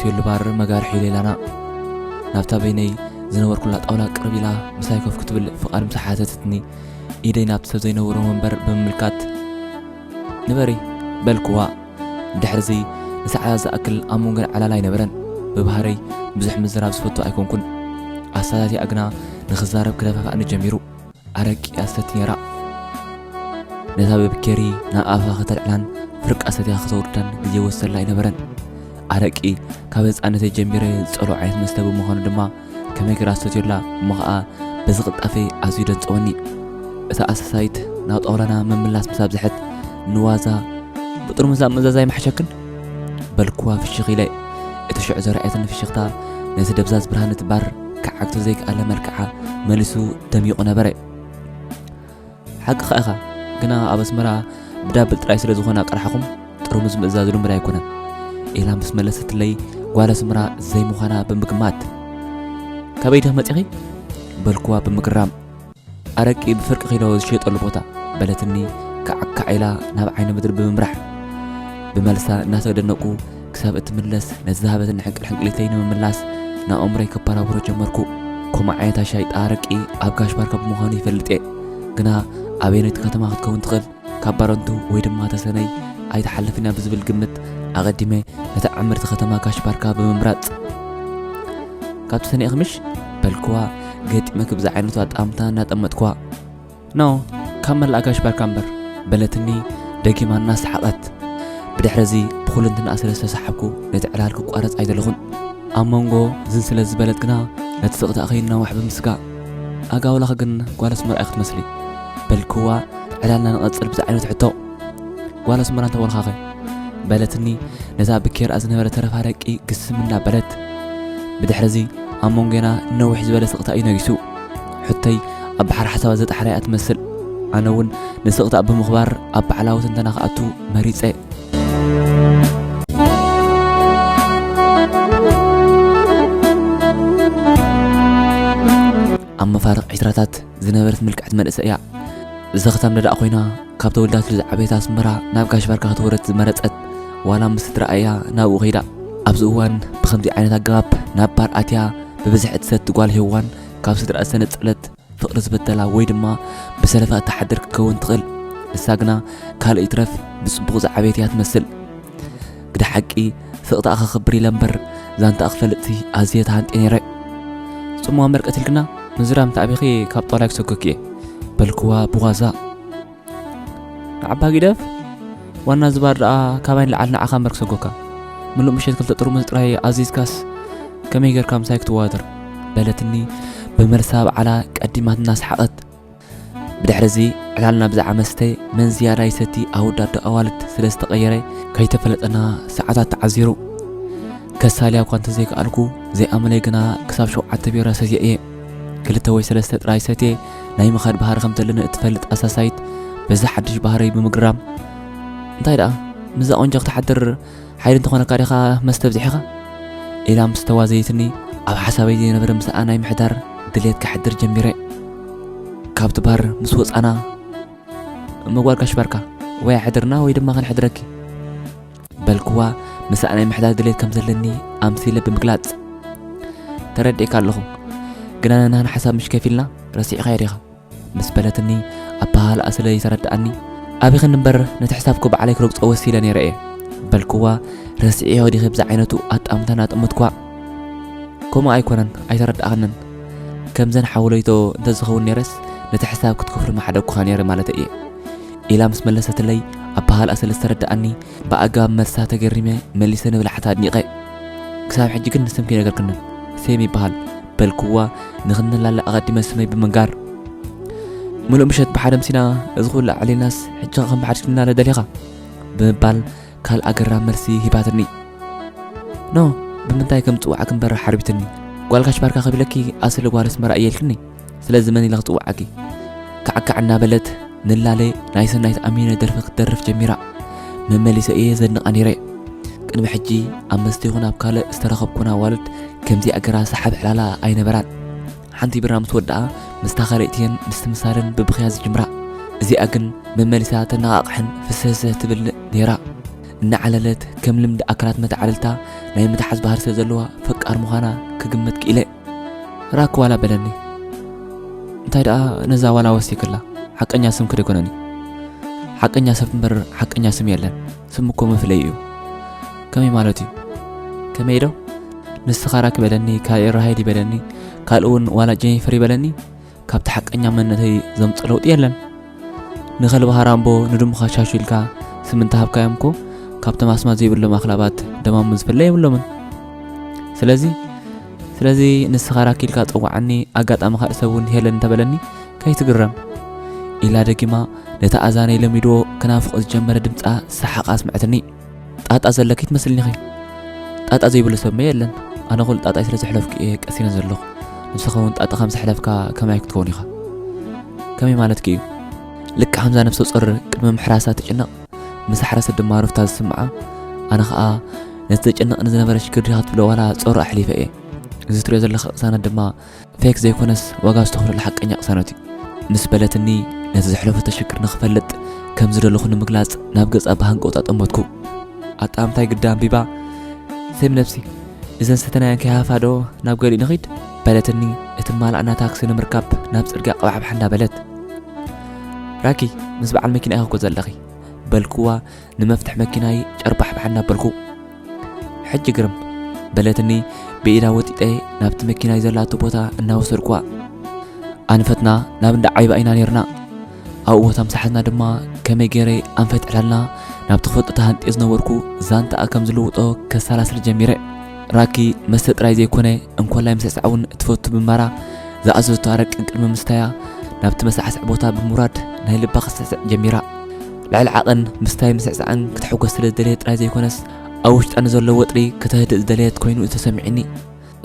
ዮሉ ባር መጋርሒ ሌላና ናብታ በይነይ ዝነበርኩላ ጣውላ ቅርብ ኢላ ምሳይ ኮፍ ክትብል ፍቓድ ምስ ሓተተትኒ፣ ኢደይ ናብቲ ሰብ ዘይነብሮ ወንበር ብምምልካት፣ "ንበሪ" በልክዋ። ድሕርዚ ንሰዓታት ዝኣክል ኣብ መንጎን ዕላል ኣይነበረን። ብባህረይ ብዙሕ ምዝራብ ዝፈቱ ኣይኮንኩን። ኣሳታቲኣ ግና ንኽዛረብ ክደፋፍኣኒ ጀሚሩ። ኣረቂ ኣሰቲ ነይራ። ነታ በብኬሪ ናብ ኣፋ ከተልዕላን ፍርቂ ኣሰትያ ከተውርዳን ግዜ ወሰላ ኣይነበረን። ኣረቂ ካብ ህፃነተይ ጀሚረ ዝፀልኦ ዓይነት መስተ ብምዃኑ ድማ ከመይ ገይራ ኣሰትዮላ እሞ ኸዓ በዚ ቅልጣፈ ኣዝዩ ደንፀወኒ። እታ ኣሳሳይት ናብ ጣውላና ምምላስ ምስ ኣብዝሐት፣ ንዋዛ "ብጥርሙዝ ኣብ ምእዛዝ ኣይምሓሸክን?" በልክዋ ፍሽኽ ኢለ። እቲ ሽዑ ዘርኣየትኒ ፍሽኽታ ነቲ ደብዛዝ ብርሃን እቲ ባር ክዓግቶ ዘይከኣለ መልክዓ መሊሱ ደሚቑ ነበረ። "ሓቅኻ ኢኻ፣ ግና ኣብ ኣስመራ ብዳብል ጥራይ ስለ ዝኾነ ኣቀርሓኹም ጥርሙዝ ምእዛዝ ልሙድ ኣይኮነን" ኢላ ምስ መለሰትለይ፣ ጓል ኣስመራ ዘይምዃና ብምግማት፣ "ካበይ ዲኺ መጺኺ?" በልክዋ ብምግራም። "ኣረቂ ብፍርቂ ኪሎ ዝሸጠሉ ቦታ" በለትኒ፣ ካዕካዕ ኢላ ናብ ዓይኒ ምድሪ ብምምራሕ። ብመልሳ እናተደነቁ ክሳብ እትምለስ ነቲ ዝሃበትኒ ሕንቅል ሕንቅሊተይ ንምምላስ ንኣእምሮይ ከበራብሮ ጀመርኩ። ከምኡ ዓይነት ኣሻይጣ ኣረቂ ኣብ ጋሽ ባርካ ብምዃኑ ይፈልጥ እየ። ግና ኣበየነይቲ ከተማ ክትከውን ትኽእል፣ ካብ ባረንቱ ወይ ድማ ተሰነይ ኣይትሓልፍን እያ ብዝብል ግምት ኣቐዲመ ነታ ዕምርቲ ከተማ ጋሽ ባርካ ብምምራጽ፣ "ካብ ተሰነይ ኢኺ ምሽ?" በልክዋ፣ ገጢመ ክብዚ ዓይነቱ ኣጠማምታ እናጠመጥክዋ። "ኖ፣ ካብ መላእ ጋሽ ባርካ እምበር" በለትኒ ደጊማ እናሰሓቐት። ብድሕሪ እዚ ብኹልንትንኣ ስለ ዝተሰሓብኩ ነቲ ዕላል ክቋረጽ ኣይደለኹን። ኣብ መንጎ ዝን ስለ ዝበለት ግና ነቲ ስቕታ ከይናዋሕ ብምስጋእ፣ "ኣጋውላኺ ግን ጓል ኣስመራ ኢኺ ትመስሊ" በልክዋ። ዕላልና ንቐጽል ብዚ ዓይነት ሕቶ። "ጓል ኣስመራ እንተበልኻኸ?" በለትኒ ነታ ብኬርኣ ዝነበረ ተረፍ ኣረቂ ግስም እናበለት። ብድሕሪ እዚ ኣብ መንጎና ነዊሕ ዝበለ ስቕታ እዩ ነጊሱ። ሕቶይ ኣብ ባሕሪ ሓሳባት ዘጥሓለ እያ ትመስል። ኣነ እውን ንስቕታ ብምኽባር ኣብ ባዕላዊ ትንተና ክኣቱ መሪጸ። ኣብ መፋርቕ ዕስራታት ዝነበረት ምልክዕቲ መንእሰይ እያ። ዘኽታም ደኣ ኮይና፣ ካብ ተወልዳትሉ ዝዓበየት ኣስመራ ናብ ጋሽ ባርካ ክትወርድ ዝመረጸት፣ ዋላ ምስ ስድራኣ እያ ናብኡ ከይዳ። ኣብዚ እዋን ብኸምዚ ዓይነት ኣገባብ ናብ ባር ኣትያ ብብዝሒ እትሰቲ ጓል ሄዋን፣ ካብ ስድራ ዝተነጸለት፣ ፍቕሪ ዝበደላ ወይ ድማ ብሰለፋ እትሓድር ክትከውን ትኽእል። ንሳ ግና ካልእ ይትረፍ ብጽቡቕ ዝዓበየት እያ ትመስል። ግደ ሓቂ፣ ስቕታኣ ከኽብር ኢለ እምበር ዛንታኣ ክፈልጥሲ ኣዝየ ተሃንጥየ ነይረ። "ጽምዋ መርቀት ኢልክና፣ ምዝራብ እንተ ኣቢኺ ካብ ጣውላ ክሰጎኪ እየ" በልክዋ ብዋዛ። "ንዓባ ጊደፍ፣ ዋና ዝባር ደኣ ካባይ ንላዕሊ ንዓኻ እምበር ክሰጎካ። ምሉእ ምሸት ክልተ ጥርሙዝ ጥራይ ኣዚዝካስ ከመይ ጌርካ ምሳይ ክትወዳደር?" በለትኒ ብመልሳ ባዕላ ቀዲማትና ሰሓቐት። ብድሕሪ እዚ ዕላልና ብዛዕባ መስተ መን ዝያዳ ይሰቲ ኣወዳድባ ኣዋልድ ስለ ዝተቐየረ ከይተፈለጠና ሰዓታት ተዓዚሩ። ከሳልያ እኳ እንተዘይከኣልኩ ዘይኣመለይ ግና ክሳብ ሸውዓተ ቢራ ሰትየ እየ። ክልተ ወይ ሰለስተ ጥራይ ሰትየ ናይ ምኻድ ባህሪ ከም ዘለኒ እትፈልጥ ኣሳሳይት በዚ ሓድሽ ባህረይ ብምግራም፣ "እንታይ ደኣ ምስዛ ቆንጆ ክትሓድር ሓይሊ እንተኾነካ ዲኻ መስተ ኣብዚሕኻ?" ኢላ ምስ ተዋዘየትኒ፣ ኣብ ሓሳበይ ዘይነበረ ምስኣ ናይ ምሕዳር ድሌት ከሕድር ጀሚረ። ካብቲ ባር ምስ ወጻና፣ "እሞ ጓል ጋሽ ባርካ ወይ ኣሕድርና ወይ ድማ ከነሕድረኪ?" በልክዋ፣ ምስኣ ናይ ምሕዳር ድሌት ከም ዘለኒ ኣምሲለ ብምግላጽ። "ተረዲእካ ኣለኹ፣ ግና ነናህና ሓሳብ ምሽ ከፊልና ረሲዕኻዮ ዲኻ?" ምስ በለትኒ፣ ኣበሃህላኣ ስለ ዘይተረድኣኒ፣ "ኣቢኽኒ እምበር ነቲ ሕሳብኩ ባዕለይ ክረግጾ ወሲለ ነይረ እየ" በልክዋ። "ረሲዕዮ ዲኺ?" ብዚ ዓይነቱ ኣጣምታ እናጠመትኳ። "ከምኡ ኣይኮነን፣ ኣይተረዳእኽንን። ከምዘን ሓወለይቶ እንተዝኸውን ነይረስ ነቲ ሕሳብ ክትከፍሎ ምሓደግኩኻ ነይረ ማለተይ እየ" ኢላ ምስ መለሰትለይ፣ ኣበሃህላኣ ስለ ዝተረድኣኒ ብኣገባብ መልሳ ተገሪመ መሊሰ ንብልሓታ ኣድኒቐ። "ክሳብ ሕጂ ግን ንስምኪ ኣይነገርክንን። ሴም ይበሃል" በልክዋ፣ ንኽንላለ ኣቐዲመ ስመይ ብምንጋር። "ምሉእ ምሸት ብሓደ ኣምሲና፣ እዚ ኩሉ ኣዕሊልናስ ሕጂ ኸ ከም ብሓድሽ ክንላለ ደሊኻ?" ብምባል ካልእ ኣገራሚ መልሲ ሂባትኒ። "ኖ፣ ብምንታይ ከም ዝጽውዓኪ እምበር ሓርቢትኒ። ጓል ጋሽ ባርካ ከቢለኪ ኣስሊ ጓል ኣስመራ እየ ኢልክኒ። ስለዚ መን ኢለ ክጽውዓኪ?" ካዕካዕ እናበለት ንላለ ናይ ሰናይት ኣሚነ ደርፊ ክትደርፍ ጀሚራ። መመሊሰ እየ ዘድንቓ ነይረ። ቅድሚ ሕጂ ኣብ መስተ ይኹን ኣብ ካልእ ዝተረኸብኩን ኣዋልድ ከምዚኣ ገራ ሰሓብ ዕላላ ኣይነበራን። ሓንቲ ቢራ ምስ ወድኣ ምስታ ካልእቲኤን ምስትምሳለን ብብኽያ ዝጅምራ። እዚኣ ግን መመሊሳ ተነቓቕሕን ፍስህስህ ትብል ነይራ። እናዓለለት ከም ልምዲ ኣካላት መተዓለልታ ናይ ምትሓዝ ባህሪ ስለ ዘለዋ ፈቃር ምዃና ክግምት ክኢለ። ራኪ ዋላ በለኒ፣ እንታይ ደኣ ነዛ ዋላ ወሲክላ፣ ሓቀኛ ስምኪ ደይኮነን እዩ። ሓቀኛ ሰብ እምበር ሓቀኛ ስም የለን። ስም እኮ መፍለዪ እዩ። ከመይ ማለት እዩ? ከመይ ዶ? ንስኻ ራኪ በለኒ፣ ካልእ ራሄል ይበለኒ፣ ካልእ እውን ዋላ ጀኒፈር ይበለኒ፣ ካብቲ ሓቀኛ መንነተይ ዘምጽእ ለውጢ የለን። ንኸልብኻ ራምቦ፣ ንድሙኻ ሻሹ ኢልካ ስም እንተሃብካዮም እኮ ካብቶም ኣስማት ዘይብሎም ኣኽላባት ደማሙ ዝፍለ የብሎምን። ስለዚ ስለዚ ንስኻ ራኪ ኢልካ ጸውዓኒ፣ ኣጋጣሚ ካልእ ሰብ እውን ሄለን እንተበለኒ ከይትግረም። ኢላ ደጊማ ነቲ ኣዛነይ ለሚድዎ ክናፍቕ ዝጀመረ ድምጻ ሰሓቕ ኣስምዐትኒ። ጣጣ ዘለኪ ትመስልኒ ኢኺ። ጣጣ ዘይብሉ ሰብ መ የለን። ኣነ ኩሉ ጣጣይ ስለ ዘሕለፍኩ እየ ቀሲነ ዘለኹ። ንስኻ እውን ጣጣ ከም ዘሕለፍካ ከማይ ክትከውን ኢኻ። ከመይ ማለትኪ እዩ? ልክዕ ከምዛ ነፍሰ ጾር ቅድሚ ምሕራሳ ትጭነቕ፣ ምስ ኣሕረሰት ድማ ሩፍታ ዝስምዓ፣ ኣነ ኸኣ ነቲ ዘጨንቕኒ ዝነበረ ሽግር ዲኻ ክትብሎ ዋላ ጾር ኣሕሊፈ እየ። እዚ ትሪኦ ዘለኻ ቅሳነት ድማ ፌክ ዘይኮነስ ዋጋ ዝተኸፍለሉ ሓቀኛ ቅሳነት እዩ። ምስ በለትኒ፣ ነቲ ዘሕለፈቶ ሽግር ንኽፈልጥ ከም ዝደለኹ ንምግላጽ ናብ ገጻ ብሃንቀውታ ጠመትኩ። ኣጣምታይ ግዳ ኣንቢባ፣ ስሚ ነብሲ፣ እዘን ዝተናየን ከይሃፋ ዶ ናብ ገሊኡ ንኺድ? በለትኒ፣ እትማላእና ታክሲ ንምርካብ ናብ ጽርግያ ቀባሕባሕ እንዳበለት። ራኪ፣ ምስ በዓል መኪና ኢኺ እኮ ዘለኺ፣ በልክዋ፣ ንመፍትሕ መኪናይ ጨርባሕባሕ እናበልኩ። ሕጂ ግርም በለትኒ፣ ብኢዳ ወጢጠ ናብቲ መኪናይ ዘላቶ ቦታ እናወሰድኩዋ። ኣንፈትና ናብ እንዳ ዓይባ ኢና ኔርና። ኣብኡ ቦታ ምስ ሓዝና ድማ ከመይ ገይረ ኣንፈት ዕላልና ናብቲ ክፈልጦ ተሃንጥየ ዝነበርኩ ዛንታኣ ከም ዝልውጦ ከሰላስል ጀሚረ። ራኪ መስተ ጥራይ ዘይኮነ፣ እንኮላይ ምስዕሳዕ እውን ትፈቱ ብምንባራ፣ ዝኣዘዘቶ ኣረቂ ቅድሚ ምስታያ ናብቲ መሳዕስዒ ቦታ ብምውራድ ናይ ልባ ክትስዕስዕ ጀሚራ። ልዕሊ ዓቐን ምስታይ ምስዕሳዕን ክትሕጎስ ስለ ዝደለየት ጥራይ ዘይኮነስ፣ ኣብ ውሽጣ ንዘሎ ወጥሪ ክተህድእ ዝደለየት ኮይኑ እዩ ተሰሚዑኒ።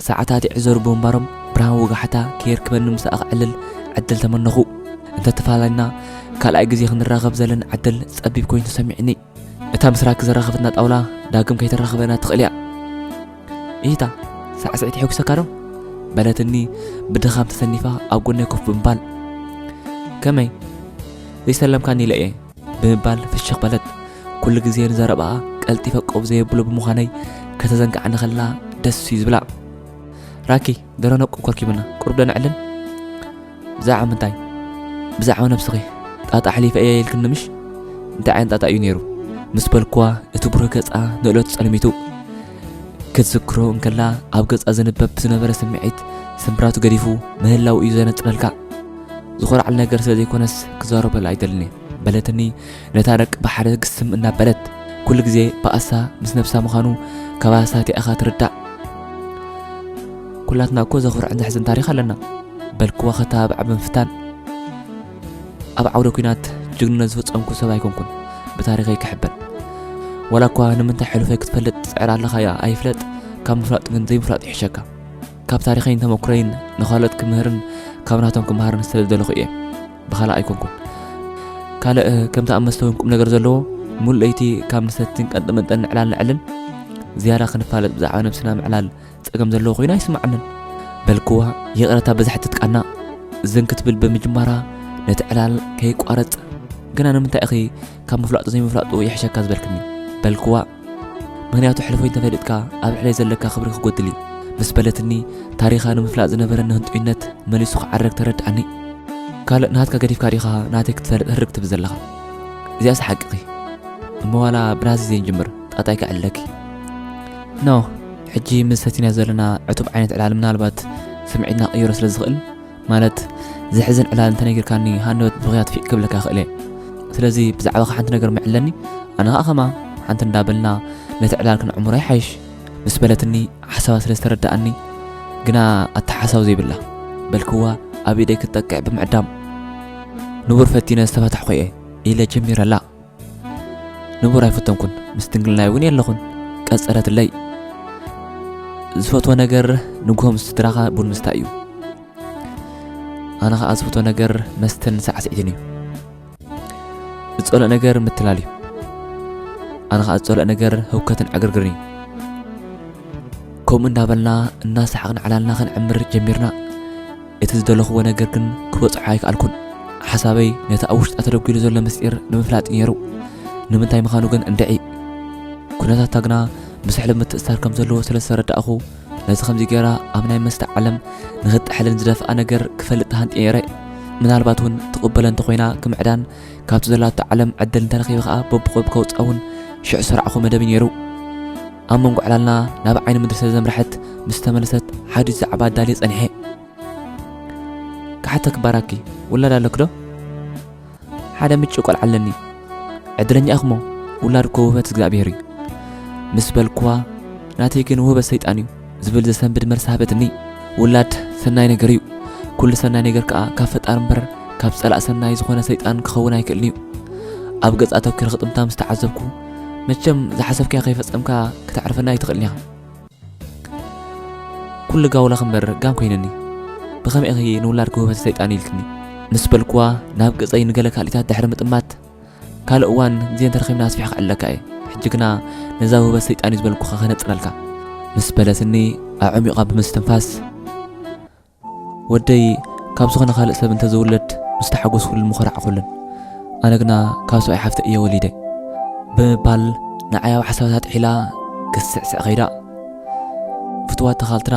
ሰዓታት ይዕዘሩ ብምንባሮም፣ ብርሃን ወጋሕታ ከየርክበኒ ምስኣ ክዕልል ዕድል ተመነኹ። እንተተፈላለና ካልኣይ ግዜ ክንራኸብ ዘለና ዕድል ጸቢብ ኮይኑ ተሰሚዑኒ። እታ ምስ ራኪ ዘራኸበትና ጣውላ ዳግም ከይተራኽበና ትኽእል እያ። ኢታ፣ ሳዕስዒት የሐጉሰካ ዶ? በለትኒ ብድኻም ተሰኒፋ ኣብ ጎነይ ኮፍ ብምባል። ከመይ? ዘይሰለምካኒ ኢለ እየ ብምባል ፍሽኽ በለት። ኩሉ ግዜ ንዘረባኣ ቀልጢፈ ቆብ ዘየብሎ ብምዃነይ ከተዘንግዓኒ ከላ ደስ እዩ ዝብላ። ራኪ፣ ደረኖ ቁብ ከርኪቡና፣ ቁሩብ ዶ ነዕልል? ብዛዕባ ምንታይ? ብዛዕባ ነብስኺ። ጣጣ ኣሕሊፈ እየ ኢልክኒ ምሽ? እንታይ ዓይነት ጣጣ እዩ ነይሩ? ምስ በልኩዋ፣ እቲ ብሩህ ገጻ ንእለቱ ጸልሚቱ። ክትዝክሮ እንከላ፣ ኣብ ገጻ ዝንበብ ዝነበረ ስምዒት፣ ስምብራቱ ገዲፉ ምህላው እዩ ዘነጽረልካ። ዝኾርዓል ነገር ስለ ዘይኮነስ፣ ክዛረበላ ኣይደልን እየ። በለትኒ፣ ነታ ደቂ ብሓደ ግስም እናበለት። ኩሉ ግዜ ብኣሳ ምስ ነብሳ ምዃኑ፣ ካብ ኣሳቲኣኻ ትርዳእ። ኩላትና እኮ ዘኹርዕን ዘሕዝን ታሪኽ ኣለና። በልክዋ ከተባብዓ ብምፍታን። ኣብ ዓውደ ኲናት ጅግንነት ዝፈጸምኩ ሰብ ኣይኮንኩን፣ ብታሪኸይ ክሕበን። ዋላ እኳ ንምንታይ ሕሉፈይ ክትፈልጥ ትጽዕር ኣለኻ እያ ኣይፍለጥ፣ ካብ ምፍላጥ ግን ዘይምፍላጥ ይሕሸካ። ካብ ታሪኸይን ተመኩረይን ንኻልኦት ክምህርን ካብ ናቶም ክመሃርን ስለ ዝደለኹ እየ። ብኻልእ ኣይኮንኩን። ካልእ፣ ከምቲ ኣብ መስተ እውን ቁም ነገር ዘለዎ፣ ሙሉእ ለይቲ ካብ ንሰትን ቀንጠመንጠን ንዕላል ንዕልን፣ ዝያዳ ክንፋለጥ ብዛዕባ ነብስና ምዕላል ጸገም ዘለዎ ኮይኑ ኣይስምዓንን። በልክዋ፣ ይቕረታ በዛ ሕትት ቃና። ዝን ክትብል ብምጅማራ ነቲ ዕላል ከይቋረጽ፣ ግና ንምንታይ ኢኺ ካብ ምፍላጡ ዘይምፍላጡ ይሕሸካ ዝበልክኒ? በልክዋ፣ ምኽንያቱ ሕልፎይ እንተፈሊጥካ ኣብ ልዕለይ ዘለካ ክብሪ ክጎድል እዩ። ምስ በለትኒ፣ ታሪኻ ንምፍላጥ ዝነበረኒ ህንጡይነት መሊሱ ክዓርግ ተረድኣኒ። ካልእ ናትካ ገዲፍካ ዲኻ ናተይ ክትፈልጥ ህርግ ትብል ዘለኻ? እዚኣስ ሓቅኺ። እሞ ዋላ ብናዚ ዘይንጅምር፣ ጣጣይ ከዕልለኪ። ኖ፣ ሕጂ ምስ ሰቲና ዘለና ዕቱብ ዓይነት ዕላል ምናልባት ስምዒትና ክቕይሮ ስለ ዝኽእል፣ ማለት ዘሕዝን ዕላል እንተነጊርካኒ ሃንደበት ብኽያት ፊቕ ክብለካ ይኽእል እየ። ስለዚ ብዛዕባኻ ሓንቲ ነገር ምዕለኒ፣ ኣነ ኸኣ ኸማ ሓንቲ እንዳበልና ነቲ ዕላል ክንዕምሮ ይሓይሽ። ምስ በለትኒ ሓሳባ ስለ ዝተረድኣኒ፣ ግና ኣተሓሳዊ ዘይብላ፣ በልክዋ ኣብ ኢደይ ክትጠቅዕ ብምዕዳም። ንቡር ፈቲነ ዝተፈታሕኹ እየ ኢለ ጀሚረላ። ንቡር ኣይፈተንኩን፣ ምስ ድንግልናይ እውን የለኹን፣ ቀጸለትለይ። ዝፈትዎ ነገር ንግሆ ምስ ስድራኻ ቡን ምስታይ እዩ። ኣነ ኸኣ ዝፈትዎ ነገር መስተን ሳዕስዒትን እዩ። ዝጸልኦ ነገር ምትላል እዩ። ኣነ ኸኣ ዝጸልኦ ነገር ህውከትን ዕግርግርን እዩ። ከምኡ እንዳበልና እናሰሓቕና ዕላልና ክንዕምር ጀሚርና። እቲ ዝደለኽዎ ነገር ግን ክበጽሖ ኣይከኣልኩን። ሓሳበይ ነቲ ኣብ ውሽጣ ተደጒሉ ዘሎ ምስጢር ንምፍላጥ እዩ ነይሩ። ንምንታይ ምዃኑ ግን እንድዒ። ኩነታታ ግና ብስሕልብ ምትእስሳር ከም ዘለዎ ስለ ዝተረዳእኹ፣ ነዚ ከምዚ ገይራ ኣብ ናይ መስተ ዓለም ንኽጥሕልን ዝደፍኣ ነገር ክፈልጥ ተሃንጥየ ነይረ። ምናልባት እውን ትቕበለ እንተኾይና፣ ክምዕዳን ካብቲ ዘላቶ ዓለም ዕድል እንተረኺበ ከኣ በብቑሩብ ከውፅኣ እውን ሽዑ ዝሰራዕኹ መደብ እዩ ነይሩ። ኣብ መንጎ ዕላልና ናብ ዓይኒ ምድሪ ስለ ዘምርሐት፣ ምስ ተመለሰት ሓዲሽ ዛዕባ ኣዳልየ ጸኒሐ። ክሓተኪ ባራኪ፣ ውላድ ኣለኪ ዶ? ሓደ ምጭው ቆልዓ ኣለኒ። ዕድለኛ ኢኽሞ፣ ውላድ እኮ ውህበት እግዚኣብሔር እዩ። ምስ በልኩዋ፣ ናተይ ግን ውህበት ሰይጣን እዩ ዝብል ዘሰንብድ መልሲ ሃበትኒ። ውላድ ሰናይ ነገር እዩ። ኩሉ ሰናይ ነገር ከኣ ካብ ፈጣሪ እምበር ካብ ጸላእ ሰናይ ዝኾነ ሰይጣን ክኸውን ኣይክእልን እዩ። ኣብ ገጻ ኣተኲረ ክጥምታ ምስ ተዓዘብኩ፣ መቸም ዝሓሰብካዮ ከይፈጸምካ ክተዕርፈና ኣይትኽእልን ኢኻ። ኩሉ ጋውላ እምበር ጋም ኮይንኒ። ብኸመይ ኢኺ ንውላድኪ ውህበት ሰይጣን ኢልክኒ? ምስ በልኩዋ፣ ናብ ገጸይ ንገለ ካልኢታት ድሕሪ ምጥማት፣ ካልእ እዋን ግዜ እንተረኺብና ኣስፊሐ ክዕለካ እየ። ሕጂ ግና ነዛ ውህበት ሰይጣን እዩ ዝበልኩኻ ከነጽረልካ። ምስ በለትኒ ኣዕሚቓ ብምስትንፋስ፣ ወደይ ካብ ዝኾነ ካልእ ሰብ እንተዝውለድ ምስ ተሓጎስኩሉን ምኾራዕኩሉን። ኣነ ግና ካብ ሰብኣይ ሓፍተ እየ ወሊደ ብምባል ንዓይ ኣብ ሓሳባት ኣጥሒላ ክትስዕስዕ ከይዳ። ፍትዋት ተኻልትና፣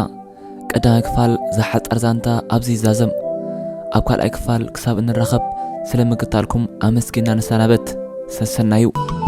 ቀዳማይ ክፋል ዝሓጸር ዛንታ ኣብዚ ይዛዘም። ኣብ ካልኣይ ክፋል ክሳብ እንራኸብ ስለ ምክታልኩም ኣመስጊና ንሰናበት። ሰሰናዩ።